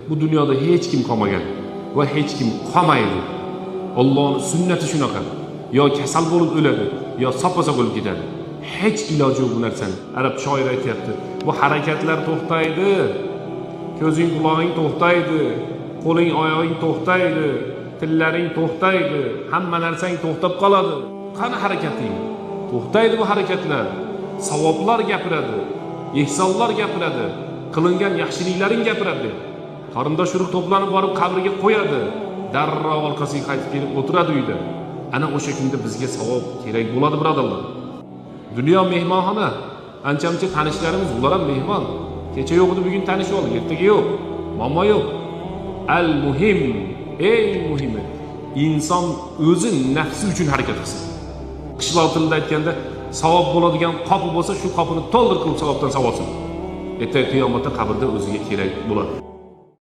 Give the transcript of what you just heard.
Bu dunyoda hech kim qolmagan va hech kim qolmaydi. Allohning sunnati shunaqa. Yo kasal bo'lib o'ladi, yo soppa-sog' o'lib ketadi. Hech iloji yo'q bu narsani. Arab shoiri aytyapti. Bu harakatlar to'xtaydi. Ko'zing, qulog'ing to'xtaydi, qo'ling, oyog'ing to'xtaydi, tillaring to'xtaydi, hamma narsang to'xtab qoladi. Qani harakating? To'xtaydi bu harakatlar. Savoblar gapiradi, ehsonlar gapiradi, qilingan yaxshiliklaring gapiradi. Qarindosh urug' to'planib borib qabrga qo'yadi, darrov orqasiga qaytib kelib o'tiradi uyda. Ana o'sha kunda bizga savob kerak bo'ladi, birodarlar. Dunyo mehmonxona. Ancha-muncha tanishlarimiz, ular ham mehmon. Kecha yo'q edi, bugun tanishib oldik, ertaga yo'q. Muammo yo'q. Al muhim, eng muhimi, inson o'zi nafsi uchun harakat qilsin. Qishloq tilida aytganda, savob bo'ladigan qopi bo'lsa, shu qopini to'ldir qilib savobdan savolsin. Ertaga qiyomatda qabrda o'ziga kerak bo'ladi.